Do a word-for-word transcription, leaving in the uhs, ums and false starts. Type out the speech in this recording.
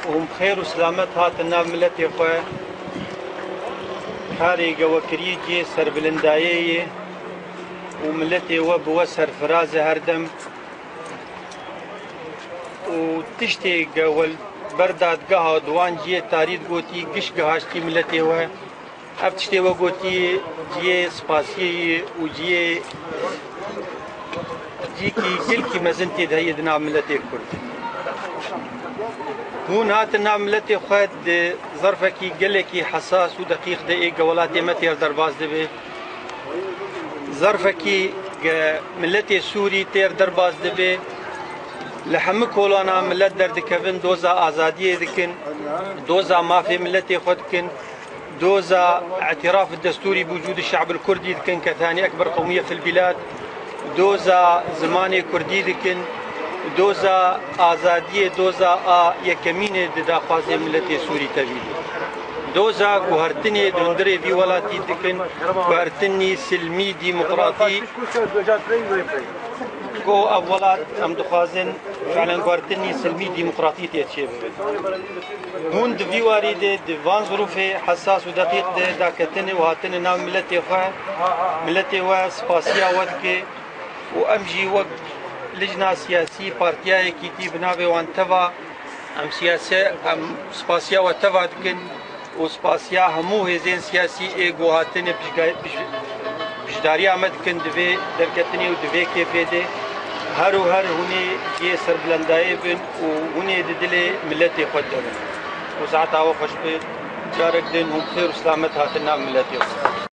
Hûn bi xêr û silamet hatin nav miletê xwe. Karê ge we kirî cihê serbilindayê ye û miletê we bi we serfiraz e herdem. Û tiştê ge we ber dadgeha di wan cihê tarî digotî, giş gihaştî miletê we. Ev tiştê we gotî cihê spasiyê ye û cihê cîkî gelkî mezin tê de heye di nav miletê Kurd. Hûn hatin nav miletê xwe di zerfekî gelekî hesas û deqîq de ê ge welatê me têr derbas dibe. Zerfekî ge miletê Sûrî têr derbas dibe. Li hemû kolana milet derdikevin, doza azadiyê dikin, doza mafê miletê xwe dikin. Doza îtiraf bi destûrî bi wicûdî şe'bil kurdî dikin ke thanî ekber qewmiye fil bîlad. Doza zimanê kurdî dikin. Doza azadiyê, doza a yekemînê di daxwazê miletê Sûrî tevî de. Doza guhertinê di hundirê vî welatî dikin, guhertinî silmî, demokratî. Ku ev welat em dixwazin fiilen guhertinî silmî, demokratî tê çêbibin. Hûn di vî warî de, di van zirûfê hesas û deqîq de daketinê û hatinê nav miletê xwe, miletê we spasiya we dike û em jî wek lijna siyasî, partiya yekîtî bi navê wan teva, em siyase, em spasiya we teva dikin û spasiya hemû hêzên siyasî ê ku hatine piştga-, piş-, piştdariya me dikin di vê derketinê û di vê kêfê de. Her û her hûn ê cihê serbilendayê bin û hûn ê di dilê miletê xwe de bin. Û saeta we xweş be. Carek din hûn bi xêr û silamet hatin nav miletê xwe.